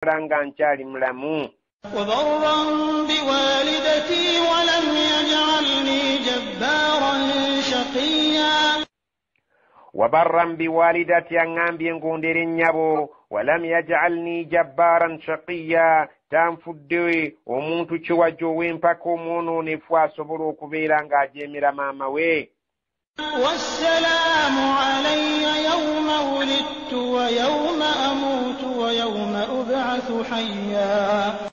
Nga nkyali mulamu. وبرا بوالدتي ولم يجعلني جبارا شقيا. Wabarran biwalidati, aŋŋambye ngondere nnyabo. Walam yajalni jabbaran shaqiya, tanfudde omuntu kiwajja ow'empaka omwonoonefu asobola okubeera ng'ajeemera maama we. والسلام علي يوم ولدت ويوم أموت ويوم أبعث حيا.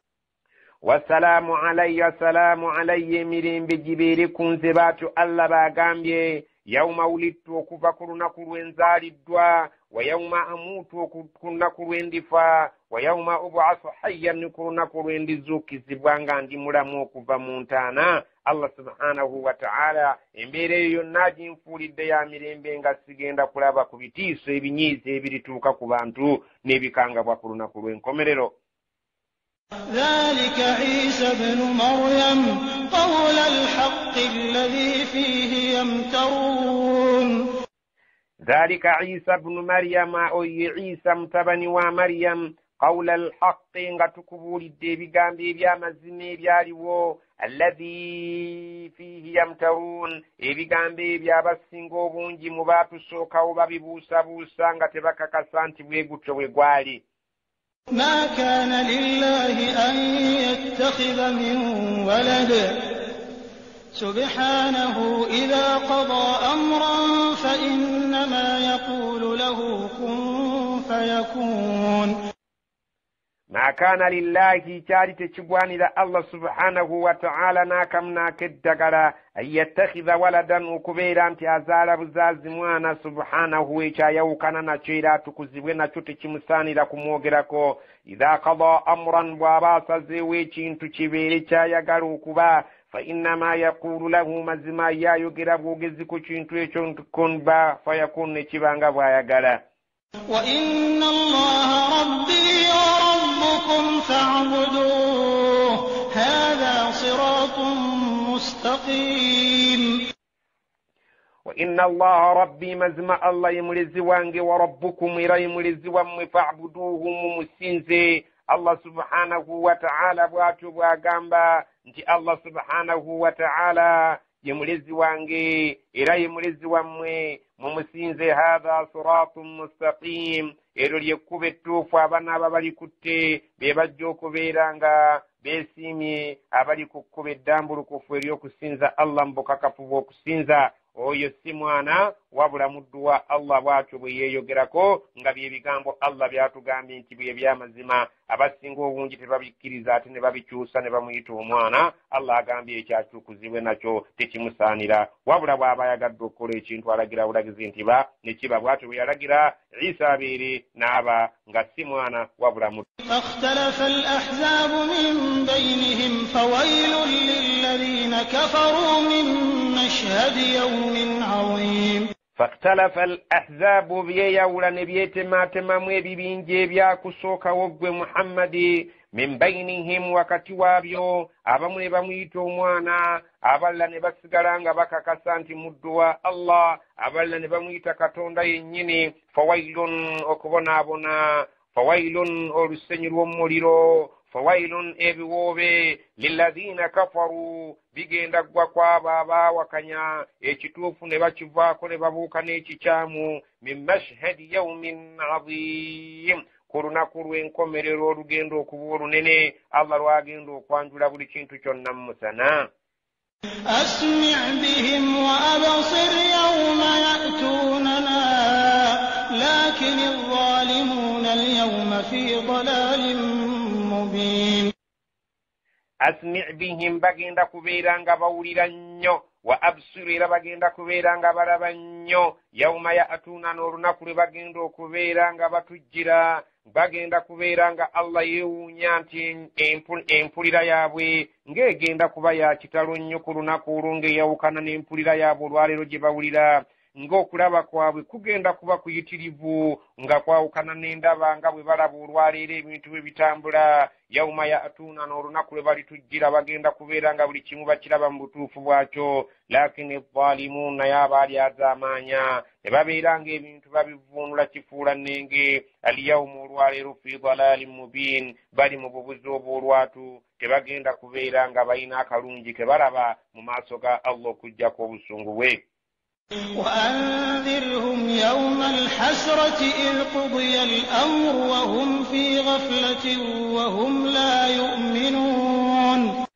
Wasalaamu alayya, salaamu alayya, emirembe gibeere ku nze. Baatyo Allah baagambye, yauma wulidtu, okuva ku lunaku lwenzaaliddwa, wa yauma amuutu, ku lunaku lwendifa, wa yauma ubasu hayya, ni ku lunaku lwendizuukizibwa nga ndi mulamu okuva mu ntaana. Allah subhanahu wa ta'ala embeera eyo yonna aginfuulidde ya mirembe, nga sigenda kulaba ku bitiiso ebinyiiza ebirituuka ku bantu n'ebikangabwa ku lunaku lw'enkomerero. ذلك عيسى ابن مريم قول الحق الذي فيه يمترون. Dhalika Isa bnu Maryama, oye Isa mutabani wa Maryam. Qawla alhaqi, nga tukubuulidde ebigambo ebyamazima ebyaliwo. Alladhi fiihi yamtaruun, ebigambo ebyo abasinga obungi mu baatusookawo babibuusabuusa nga tebakakasa nti bwe gutyo bwe gwali. ما كان لله أن يتخذ من ولد سبحانه إذا قضى أمرا فإنما يقول له كن فيكون. Ma kaana lillahi, kyali tekigwanira Allah subhanahu wa ta'ala n'akamu n'akeddagala, an yattakhidha waladan, okubeera nti azaala buzaazi mwana. Subhanahu, ekyayawukana nakyo era atukuzibwe nakyo, tekimusaanira kumwogerako. Idha qada amran, bw'aba asazeewo ekintu kibeere kyayagala okuba, fa innama yaqulu lahu, mazima ye ayogera bwogezi ku kintu ekyo nti kun ba fayakun, ne kiba nga bw'ayagala. وإن الله ربي وربكم فاعبدوه هذا صراط مستقيم. Wa inna Allaha rabbi, mazima Allah ye mulezi wange, wa rabbukum, era ye mulezi wammwe, fa'buduuhu, mumusinze. Allah subhanahu wa ta'ala bw'atyo bw'agamba nti Allah subhanahu wa ta'ala ye mulezi wange era ye mulezi wammwe, mumusinze. Hatha siratun mustaqim, eryo lyekkubo ettuufu. Abanaaba balikutte be bajja okubeera nga beesiimye, abali ku kkubo eddambulukufu ery'okusinza Allah mu bukakafu bw'okusinza. Oyo si mwana wabula muddu wa Allah, bw'atyo bwe yeeyogerako, nga bye bigambo Allah byatugambye nti bye byamazima. Abasinga obungi tebabikkiriza, ate ne babikyusa ne bamuyita omwana. Allah agambye ekyakyukuzibwe nakyo tekimusaanira, wabula bw'aba ayagadde okukola ekintu alagira bulagizi nti ba, ne kiba. Bw'atyo bwe yalagira Isa abeere n'aba nga si mwana wabula muddu. فاختلف الأحزاب من بينهم فويل للذين كفروا من مشهد يوم عظيم. Fakhtalafa al ahzaabu, byeyawula ne byetematemamu ebibinja ebyakusookawo ggwe Muhammadi. Min bainihim, wakati waabyo, abamu ne bamuyita omwana, abalala ne basigala nga bakakasa nti muddu wa Allah, abalala ne bamuyita Katonda yennyini. Fawailun, okubonaabona, fawailun, olusenyu lw'omuliro, fawailun, ebiwoobe, lilladhina kafaru, bigenda ggwa kwabo abaawakanya ekituufu ne bakivaako ne babuuka n'ekikyamu. Min mashhadi yaumin azim, ku lunaku lw'enkomerero olugenda okuba olunene, Allah lwagenda okwanjula buli kintu kyonna mu musana. أسمع بهم وأبصر يوم يأتوننا لكن الظالمون اليوم في ضلال مبين. Asmi bihim, bagenda kubeera nga bawulira nnyo, wa absiru, era bagenda kubeera nga balaba nnyo, yauma ya'tuuna, n'olunaku lwe bagenda okubeera nga batujjira. Bagenda kubeera nga Allah yeewuunya nti empulira yaabwe ng'egenda kuba ya kitalo nnyo ku lunaku olwo, ng'eyawukana n'empulira yaabwe olwaleero gye bawulira. Ng'okulaba kwabwe kugenda kuba kuyitirivu, nga kwawukana n'endaba nga bwe balaba olwaleero ebintu bwe bitambula. Yauma yatuuna, n'olunaku lwe balitujjira bagenda kubeera nga buli kimu bakiraba mu butuufu bwakyo. Lakini zalimuun, naye abaali azaamaanya ne babeera ng'ebintu babivuunula kifuula nnenge. Alyawuma, olwaleero, fi dalalin mubin, bali mu bubuzi obw'olwatu, tebagenda kubeera nga balina akalungi ke balaba mu maaso ga Allah okuggyako obusungu bwe. وأنذرهم يوم الحسرة إذ قضي الأمر وهم في غفلة وهم لا يؤمنون.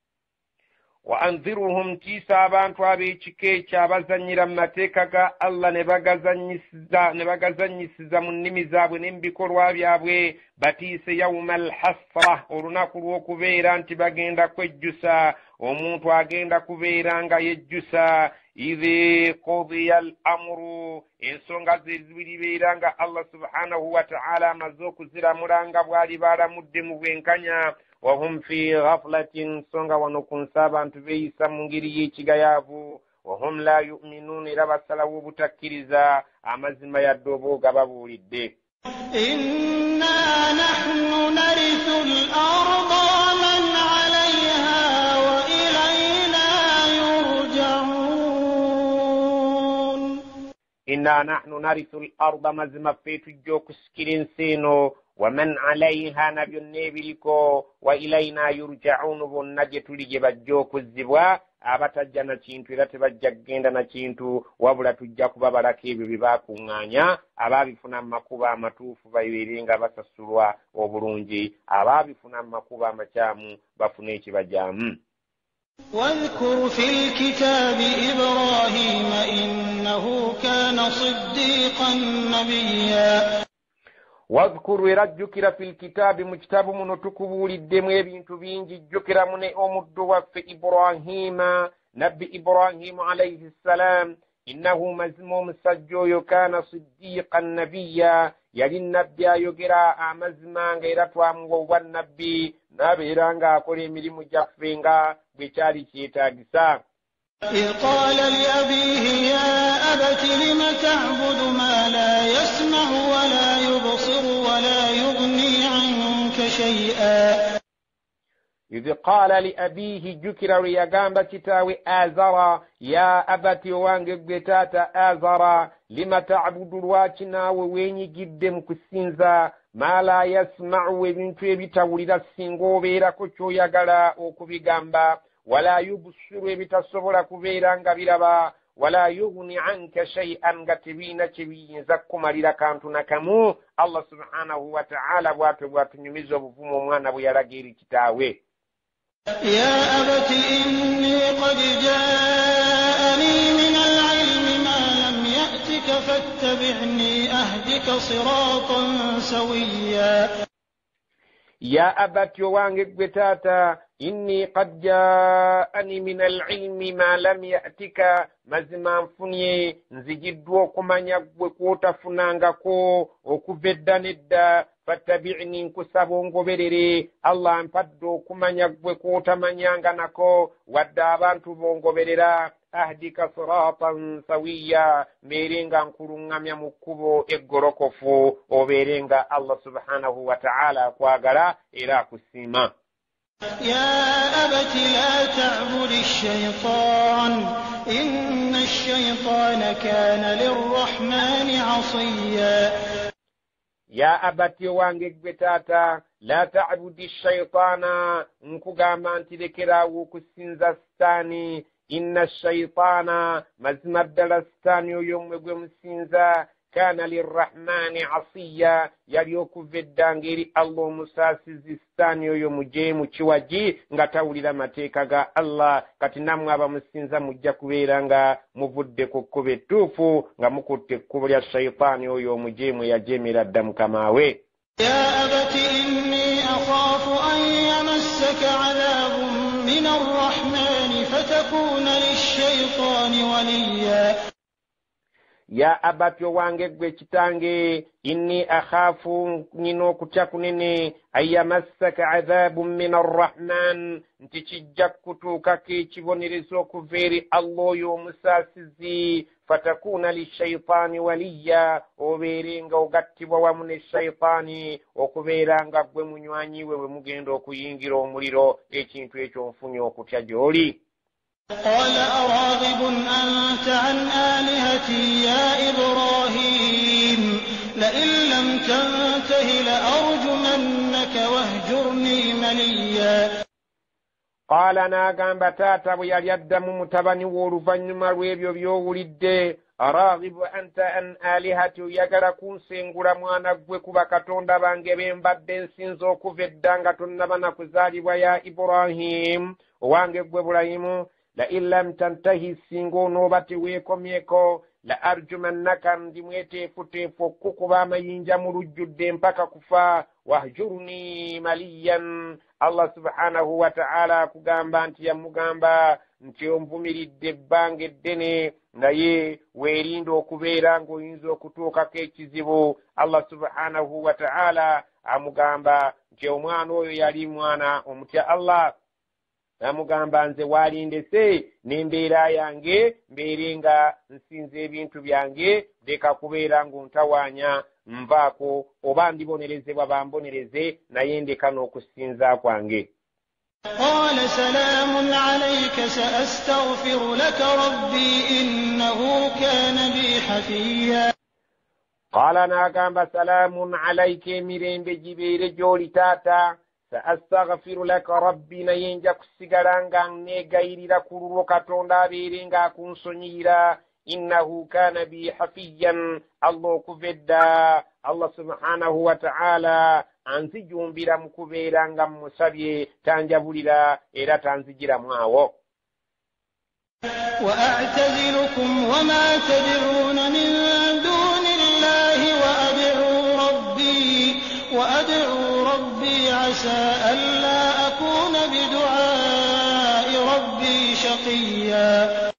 Wa anziruhum, tiisa abantu ab'ekika ekyo abazannyira mu mateeka ga Allah ne bagazannyisiza mu nnimi zaabwe ne mu bikolwa byabwe. Batiise yauma alhasra, olunaku lw'okubeera nti bagenda kwejjusa. Omuntu agenda kubeera nga yejjusa. Idhi qudiya al amuru, ensonga ze ziribeera nga Allah subhanahu wa ta'ala amaze okuziramula nga bw'ali baalamudde mu bwenkanya. Wahum fi ghaflatin, so nga wano ku nsi abantu beeyisa mu ngeri y'ekigayaavu. Wahum la yuminuun, era basalawo obutakkiriza amazima yadde oba ogababuulidde. إنا نحن نرث الأرض ومن عليها وإلينا يرجعون. Inna nahnu narithu l arda, mazima ffe tujja okusikira ensi eno, waman alaiha, na byonna ebiriko, wa ilaina yurjaun, bonna gye tuli gye bajja okuzzibwa. Abatajja na kintu era tebajja kugenda na kintu, wabula tujja kubabalako ebyo bye baakuŋŋaanya. Abaabifuna mu makubo amatuufu babeere nga basasulwa obulungi, abaabifuna mu makubo amakyamu bafune ekibajaamu. واذكر في الكتاب إبراهيم إنه كان صديقا نبيا. Wadhkuru, era jjukira, fi lkitaabi, mu kitabu muno tukubuuliddemu ebintu bingi, jjukiramu ne omuddu waffe Ibrahima, nabbi Ibrahimu alaihi ssalam. Innahu, mazima omusajja oyo, kaana siddiiqan nabiya, yali nabbi ayogera amazima, nga era twamuwa obwannabbi n'abeera ng'akola emirimu gyaffe nga bwe kyali kyetaagisa. إذ قال لأبيه يا أبت لم تعبد ما لا يسمع ولا يبصر ولا يغني عنك شيئا. Idh qaala li abiihi, jjukira lwe yagamba kitaawe Azara, ya abati, owange gwe taata Azara, lima tabudu, lwaki naawe weenyigidde mu kusinza, ma la yasmau, ebintu ebitawulira singa obeerako ky'oyagala okubigamba, wala yubsiru, ebitasobola kubeera nga biraba, wala yughni anka shay'an, nga tebiina kye biyinza kukumalira kantu nakamu. Allah subhanahu wa ta'ala bw'atyo bw'atunyumiza obuvumu omwana bwe yalaga eri kitaawe. يا أبت إني قد جاءني من العلم ما لم يأتك فاتبعني أهدك صراطا سويا. Ya abati, owange gwe taata, inni qad jaani min alilmi ma lam yatika, mazima nfunye nzigiddwa okumanya gwe kwotafunangako okuva edda nedda, fattabi'ni, nkusaba ongoberere. Allah mpadde okumanya gwe kwotamanyanga nako, wadde abantu bongoberera, ahdika siratan sawiya, mbeere nga nkuluŋŋamya mu kkubo eggolokofu, obeere nga Allah subhanahu wa ta'ala akwagala era akusiima. يا أبت لا تعبد الشيطان إن الشيطان كان للرحمن عصيا. Ya abati, owange gwe taata, la tabudi shaitaana, nkugamba nti lekeraawo okusinza sitaani. Inna shaitaana, mazima ddala sitaani oyo mmwe gwe musinza, kaana lirrahmani asiya, yali okuva edda ng'eri Allah omusaasizi sitaani oyo mujeemu kiwagi nga tawulira mateeka ga Allah. Kati nammwe abamusinza mujja kubeera nga muvudde ku kkubo ettuufu, nga mukutte ekkubo lya shaitaani oyo omujeemu eyajeemera dda mukama we. يا أبت إني أخاف أن يمسك عذاب من الرحمن فتكون للشيطان وليا. Ya abati, owange ggwe kitange, inni akhaafu, nina okutya kunene, anyamassaka adhabun min arrahman, nti kijja kukutuukako ekibonerezo okuva eri Allah oyo omusaasizi, fatakuuna lishaitaani waliya, obeere nga ogattibwa wamu ne shaitaani okubeera nga ggwe munywanyi we bwe mugenda okuyingira omuliro. Ekintu ekyo nfunye okutya gy'oli. قال أراغب أنت عن آلهتي يا إبراهيم لئن لم تنته لأرجمنك واهجرني مليا. Qaala, n'agamba taata bwe yali addamu mutabani we oluvannyuma lw'ebyo by'owulidde, araghibu anta an alihati, oyagala kunsengula mwana ggwe kuba katonda bange be mbadde nsinza okuva edda nga tonnaba na kuzaalibwa, ya Ibrahimu, owange ggwe Bulayimu, la in lam tantahi, singa onooba teweekomyeko, la arjumannaka, ndi mweteefuteefu okukuba amayinja mu lujjudde mpaka kufa, wahjurni maliyan. Allah subhanahu wataala akugamba nti yamugamba nti onvumiridde ebbanga eddene, naye weerinde okubeera ng'oyinza okutuukako ekizibu. Allah subhanahu wataala amugamba nti omwana oyo yali mwana omutya Allah, namugamba nze waalindese n'embeera yange mbeere nga nsinza ebintu byange, leka kubeera ng'ontawaanya, nvaako oba ndibonerezebwa bambonereze, naye ndeka n'okusinza kwange. قال سلام عليك سأستغفر لك ربي إنه كان بي حفيا. Qaala, n'agamba, salaamun alaika, emirembe gibeere gy'oli taata, saastaghfiru laka rabbi, naye nja kusigala nga neegayirira ku lulwo Katonda abeere ng'akunsonyiyira, innahu kaana bi hafiyan, Allah okuva edda Allah subhanahu wataala anzijumbira mu kubeera nga mmusabye, tanjabulira era tanzigiramu awo. وأعتزلكم وما تدعون من دون الله وأدعو ربي عسى ألا أكون بدعاء ربي شقيا.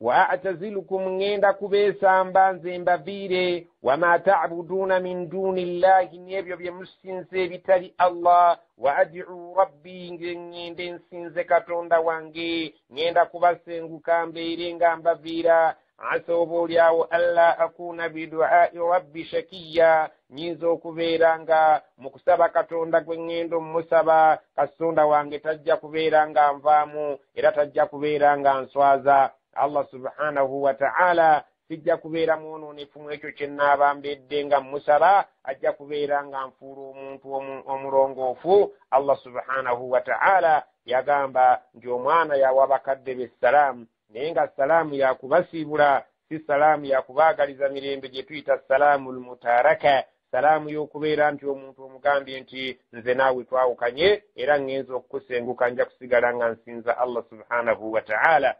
Wa a'tazilukum, ŋŋenda kubeesamba nze mbaviire, wama ta'buduuna min duuni llahi, n'ebyo bye musinza ebitali Allah, wa ad'u rabbi, nge ŋŋende nsinze Katonda wange, ŋŋenda kubasenguka mbeere nga mbaviira, asa oba oliawo alla akuuna biduai rabbi shakiya, nyinza okubeera nga mu kusaba Katonda gwe ŋŋenda omumusaba, Katonda wange tajja kubeera nga nvaamu era tajja kubeera nga nswaza. Allah subhanahu wataala sijja kubeera mwonoonefu mu ekyo kye nnaaba mbedde nga mmusaba, ajja kubeera nga nfuula omuntu omulongoofu. Allah subhanahu wataala yagamba nti omwana yawa bakadde be salaamu, naye nga salaamu yakubasiibula, si salaamu yakubaagaliza mirembe gye tuyita salaamu lmutaraka, salaamu y'okubeera nti omuntu omugambye nti nze naawe twawukanye era ŋŋenza okukusenguka, nja kusigala nga nsinza Allah subhanahu wataala.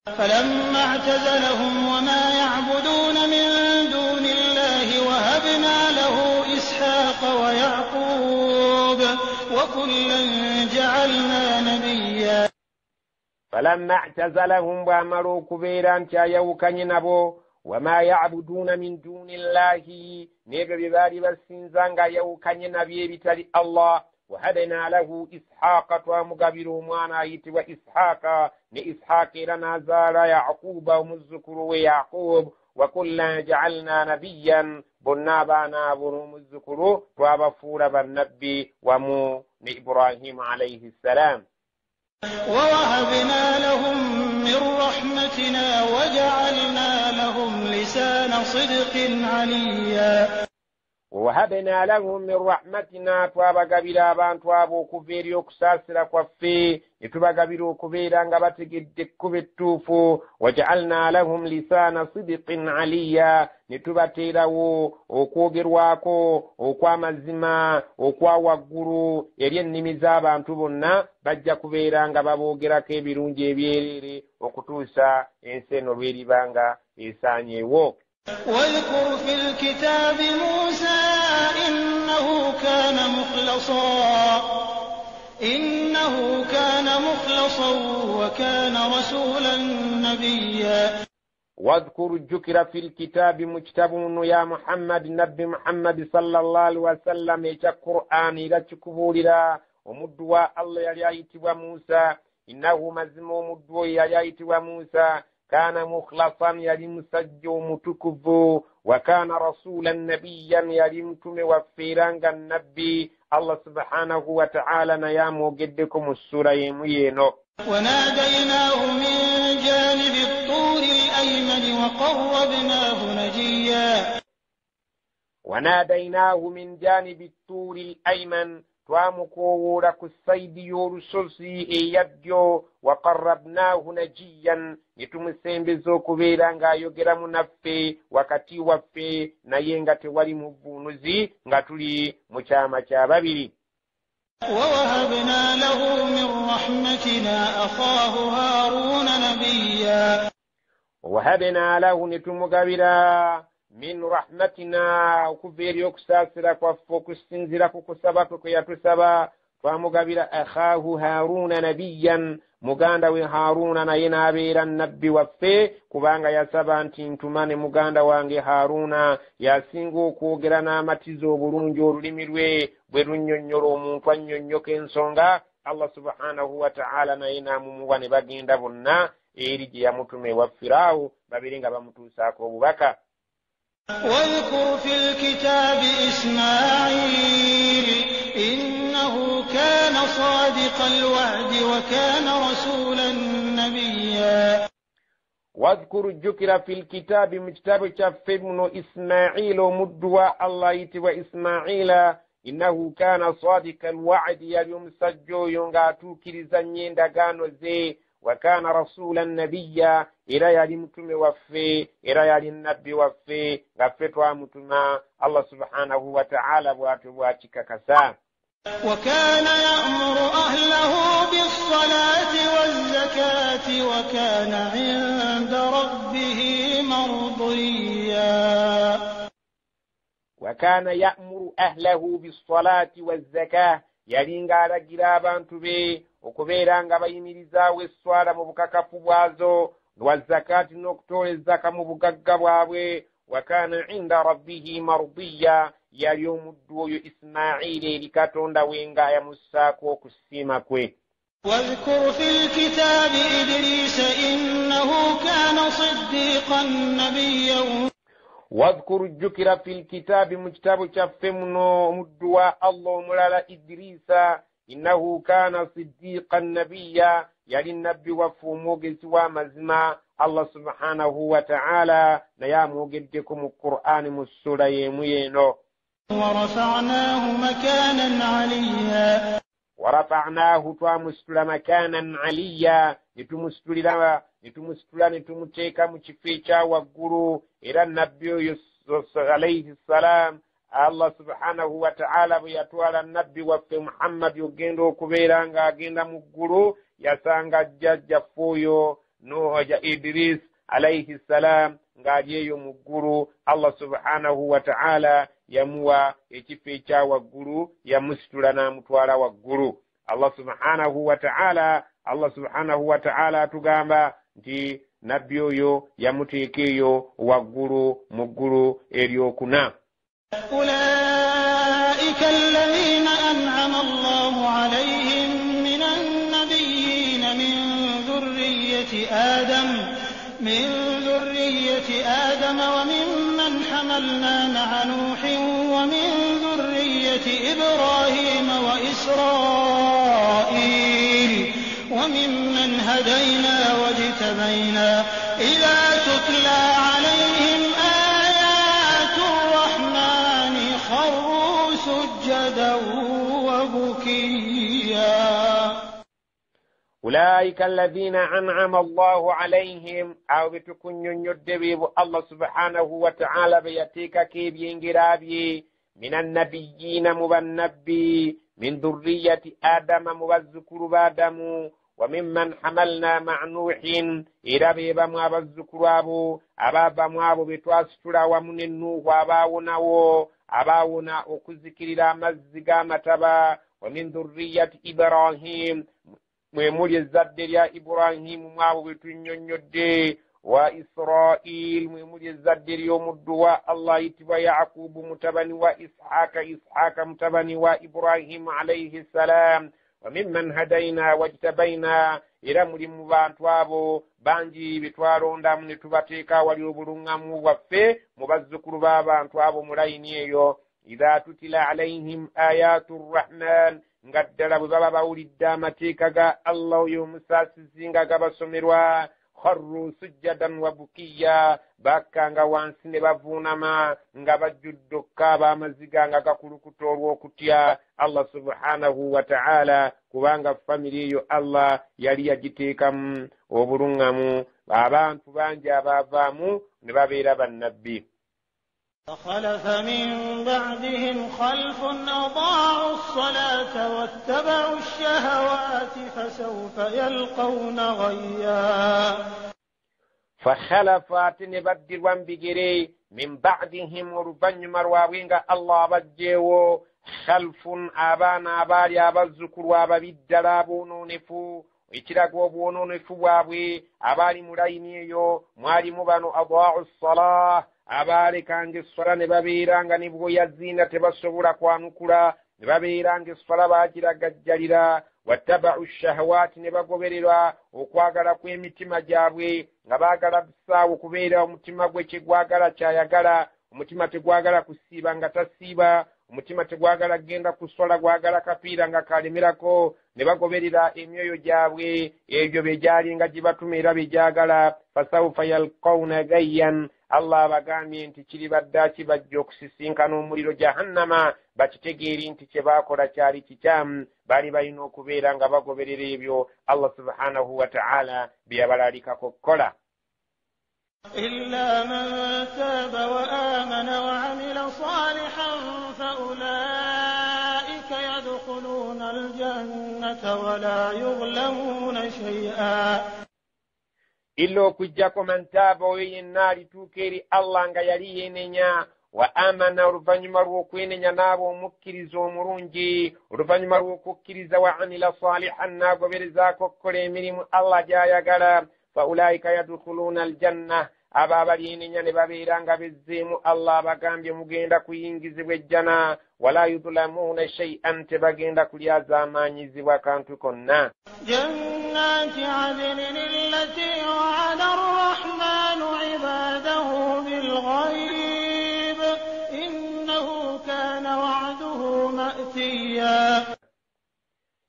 فلما اعتزلهم وما يعبدون من دون الله وهبنا له إسحاق ويعقوب وكلا جعلنا نبيا. Falamma i'tazalahum, bw'amala okubeera nti ayawukanye nabo, wama yabuduuna min duuni llahi, n'ebyo bye baali basinza ng'ayawukanye nabyo ebitali Allah, wahabna lahu Ishaqa, twamugabira omwana ayitibwa Ishaqa, ne Ishaqa era n'azaala Yaquba, omuzzukulu we Yaqub, wa kullan jaalna nabiyan, bonna abaana abo n'omuzzukulu twabafuula bannabbi wamu ne Ibrahimu alaihi ssalam. ووهبنا لهم من رحمتنا وجعلنا لهم لسان صدق عليا. Wahabna lahum min rahmatina, twabagabira abantu abo okuva eri okusaasira kwaffe, ne tubagabira okubeera nga bategedde ekkubo ettuufu, wajaalna lahum lisaana sidiqin aliya, ne tubateerawo okwogerwako okw'amazima okwa waggulu eri ennimi z'abantu bonna, bajja kubeera nga baboogerako ebirungi ebyereere okutuusa ensi eno lw'eribanga esaanyeewo. واذكر في الكتاب موسى إنه كان مخلصا وكان رسولا نبيا. Wadhkuru, jjukira, fi lkitaabi, mu kitabu muno, ya Muhammadi, Nabbi Muhammadi sallallahu alihi wasallam, ekya Qur'ani era kikubuulira omuddu wa Allah yali ayitibwa Musa. Innahu, mazima omuddu oyo yali ayitibwa Musa, kaana mukhlasan, yali musajja omutukuvu, wa kaana rasulan nabiyan, yali mutume waffe era nga nabbi. Allah subhanahu wa ta'ala naye amwogeddeko mu ssuura y'emu yeeno. وناديناه من جانب الطور الأيمن وقربناه نجيا. Wanadainahu min janibi ttuuri l ayman, twamukoowoola ku sayidi y'olusozi eya ddyo, wa qarabnaahu najiyan, ne tumusembeza okubeera ng'ayogeramu naffe wakati waffe naye nga tewali muvuunuzi, nga tuli mu kyama kya babiri. ووهبنا له من رحمتنا أخاه هارون نبيا. Wahabna lahu, ne tumugabira, min rahmatina, okuva eri okusaasira kwaffe, okusinziira ku kusaba kwe kwe yatusaba, twamugabira akhaahu Haruuna nabiyan, muganda we Haruuna naye n'abeera nabbi waffe, kubanga yasaba nti ntuma ne muganda wange Haruuna, yasinga okwogera n'amatiza obulungi, olulimi lwe bwe lunnyonnyola omuntu annyonnyoka ensonga. Allah subhanahu wa ta'ala naye n'amumuwa, ne bagenda bonna eri gye yamutuma ewa Firaawo, babiri nga bamutuusaako obubaka. واذكر في الكتاب إسماعيل إنه كان صادق الوعد وكان رسولا نبيا. Wadhkuru, jjukira, fi lkitaabi, mu kitabo kyaffe muno, Ismaila, omuddu wa Allah ayitibwa Ismaila, innahu kaana sadika alwadi, yali omusajja oyo ng'atuukiriza nnyo endagaano ze, wa kaana rasulan nabiya, era yali mutume waffe, era yali nabbi waffe nga ffe twamutuma. Allah subhanahu wa ta'ala bw'atyo bw'akikakasa. وكان يأمر أهله بالصلاة والزكاة وكان عند ربه مرضيا. Wakana ya'muru ahlahu bissalati wazzakah, yali ng'alagira abantu be okubeera nga bayimirizaawo esswala mu bukakafu bwazo, wazakaati, n'okutoola ezzaka mu bugagga bwabwe. Wakana inda rabbihi mardiya, yali omuddu oyo Ismaili eri Katonda we nga yamussaako okusiima kwe. واذكر في الكتاب إدريس إنه كان صديقا نبيا. Wadhkuru, jjukira, fi lkitaabi, mu kitabo kyaffe muno, omuddu wa Allah omulala Idirisa, innahu kaana siddiqan nabiya, yali nabbi waffe omwogezi w'amazima. Allah subhanahu wa ta'ala naye amwogeddeko mu Qur'ani mu ssula y'emu yeeno. ورفعناه مكانا عليا. Warafanahu, twamusitula, makanan aliya, netumusitulira, netumusitula, netumuteeka mu kifo ekya waggulu. Era nabbi oyo alaihi ssalam, Allah subhanahu wa ta'ala bwe yatwala nabbi waffe Muhammadi ogenda okubeera ng'agenda mu ggulu, yasanga jjajjaffe oyo Nuha Idris alaihi ssalam ng'ali eyo mu ggulu. Allah subhanahu wa ta'ala yamuwa ekifo ekya waggulu, yamusitula n'amutwala waggulu. Allah subhanahu wa ta'ala atugamba nti nabbi oyo yamuteeka eyo waggulu mu ggulu eryokuna. أولئك الذين أنعم الله عليهم من النبيين من ذرية آدم وممن حملنا مع نوح ومن ذرية إبراهيم وإسرائيل وممن هدينا واجتبينا. إذا تتلى عليهم آيات الرحمن خروا سجدا وبكيا. Ulaika alladhina an'ama Allahu alayhim, abo be tukunnyonnyodde beebo Allah subhanahu wa ta'ala be yateekako ebyengera bye, minan nabiyyiina, mu bannabbi, min dhurriyati Adama, mu bazzukulu ba Adamu, wa mimman hamalna ma'a Nuuhin, era be bamu abazzukulu abo abaava mu abo be twasitula awamu ne Nuuhu, abaawonawo, abaawona okuzikirira amazzi g'amataba, wa min dhurriyati Ibrahim, mwe muli ezzadde lya Iburahimu, mu abo bwe tunnyonnyodde, Wa Israil, mwe muli ezzadde ly'omuddu wa Allah ayitibwa Yakubu mutabani wa Ishaaka, Ishaaka mutabani wa Ibrahimu alayhi ssalam. Wa mimman hadaina wajtabaina, era muli mu bantu abo bangi be twalondamu ne tubateeka awali obuluŋŋamu bwaffe mu bazzukulu b'abantu abo mu layini eyo. Idha tutila alaihim ayatu rrahman, nga ddala bwe baba bawulidde amateeka ga Allah oyo omusaasizi nga gabasomerwa, kharru sujjadan wa bukiya, bakkanga wansi ne bavuunama nga bajjudde okukaaba amaziga nga gakulukuta olw'okutya Allah subhanahu wa ta'ala, kubanga famire eyo Allah yali yagiteekamu obuluŋŋamu. Abantu bangi abaavaamu ne babeera bannabbi. فخلف من بعدهم خلف أضاعوا الصلاة واتبعوا الشهوات فسوف يلقون غيا. فخلف نبدلوا بجري من بعدهم oluvannyuma lwabwe nga Allah abajjeewo, khalfun abaana abaali abazzukulu ababi ddala aboononefu, ekiraga obwonoonefu bwabwe abaali mu layini eyo mwalimu bano adaau ssalah, abaalekanga esswala ne babeera nga ne bw'oyaziina tebasobola kwanukula, ne babeera nga esswala baagiragajjalira. Wattabau shahawaati, ne bagoberera okwagala kw'emitima gyabwe nga baagala busaawo okubeera omutima gwe kye gwagala kyayagala, omutima tegwagala kusiiba nga tasiiba, omutima tegwagala kugenda kuswala gwagala kapiira nga kalemerako, ne bagoberera emyoyo gyabwe ebyo bye gyalinga gibatuma era bye gyagala. Fasawufa yalqawna gayyan, Allah abagambye nti kiribadde bajja okusisinkana omuliro jahannama, bakitegeere nti kye baakola kyali kikyamu, baali balina okubeera nga bagoberera ebyo Allah subhanahu wa ta'ala bye yabalaalikako okukola. إلا من تاب وآمن وعمل صالحا فأولئك يدخلون الجنة ولا يظلمون شيئا. Illa okuggyako man taaba, oyo yenna alituuka eri Allah nga yali yeenenya, wa amana, oluvannyuma lw'okwenenya n'aba omukkiriza omulungi, oluvannyuma lw'okukkiriza, wa amila salihan, n'agoberezaako okukola emirimu Allah gy'ayagala, fa ulaika yadkhuluna aljanna, abo abalyenenya ne babeera nga bezzeemu Allah abagambye mugenda kuyingizibwa ejjana, wala yudlamuuna shay'an, tebagenda kulyazaamaanyizibwa kantu konna. Jannati adnin allati wa'ada arrahmanu ibadahu bilghayb innahu kana wa'duhu ma'tiya.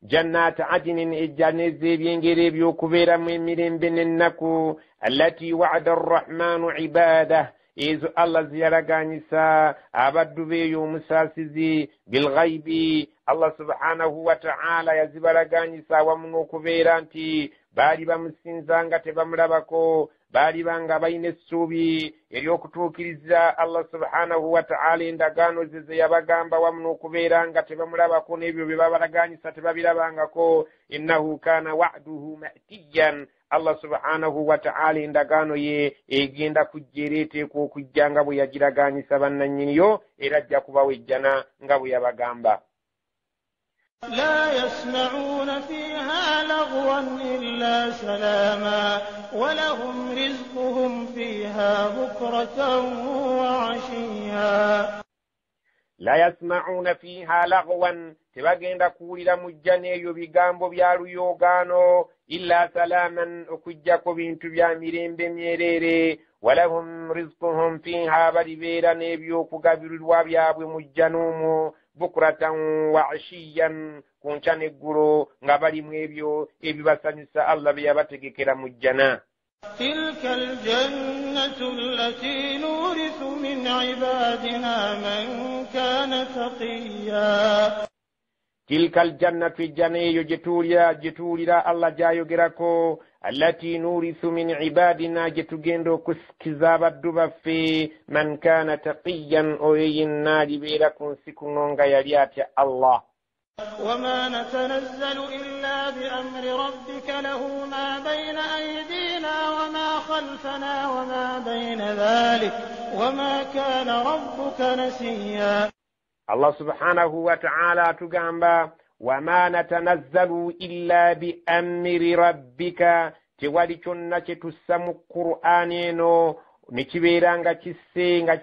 Jannati adnin, ejjana ez'ebyengera eby'okubeeramu emirembe n'ennaku, allati wa'ada arrahmanu ibadah, ezo Allah ziyalaganyisa abaddu beeyo omusaasizi, bilghaibi, Allah subhanahu wa ta'ala yazibalaganyisa awamu n'okubeera nti baali bamusinza nga tebamulabako, baali banga balina essuubi ery'okutuukiriza Allah subhanahu wa ta'ala endagaano ze ze yabagamba, wamu n'okubeera nga tebamulabako n'ebyo bye babalaganyisa tebabirabangako. Innahu kana wa'duhu ma'tiyan, Allah subhanahu wa ta'ala endagaano ye egenda kujja era eteekwa okujja nga bwe yagiraganyisa bannannyiniyo, era ajja kubawa ejjana nga bwe yabagamba. لا يسمعون فيها لغوا إلا سلاما ولهم رزقهم فيها بكرة وعشيا. La yasma'una fiha lagwan, tebagenda kuwulira mu jjana eyo bigambo bya luyoogaano, illa salaman, okuggyako bintu bya mirembe myereere. Walahum rizquhum fiha, balibeera n'ebyokugabirirwa byabwe mu jjana omwo, bukratan wa ashiyan, ku nkya n'eggulo nga bali mu ebyo ebibasanyusa Allah bye yabategekera mu jjana. تلك الجنة التي نورث من عبادنا من كان تقيا. Tilka aljannatu, ejjana eyo gye tuwulira Allah gy'ayogerako, allati nurithu min ibadina, gye tugenda okusikiza abaddu baffe, man kana taqiyan, oyo yenna alibeera ku nsi kuno nga yali atya Allah. وما نتنزل إلا بأمر ربك له ما بين أيدينا وما خلفنا وما بين ذلك وما كان ربك نسيا. Allah subhanahu wa ta'ala atugamba, wama natanazzalu illa bi amri rabbika, Tewali kyonna kye tussa mu Qur'ani eno ne kibeera nga kisse nga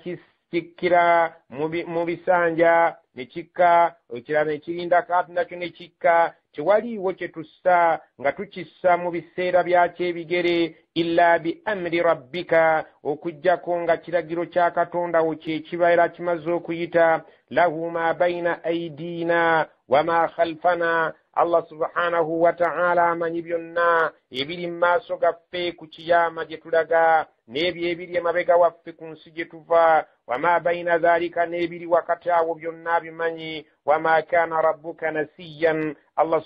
kikkira mu bisanja ne kikka, ekirala ne kirindako ate nakyo ne kikka. Tewaliiwo kye tussa nga tukissa mu biseera byakyo ebigere illa bi amri rabbika, okuggyako nga kiragiro kya Katonda wo kye kibeera kimaze okuyita. Lahu ma baina aidiina wama khalfana, Allah subhanahu wa ta'ala amanyi byonna ebiri mu maaso gaffe ku kiyama gye tulaga n'ebyo ebiri emabega waffe ku nsi gye tuva. Wama baina dhalika, n'ebiri wakati awo byonna abimanyi. Wama kana rabbuka nasiyan, Allah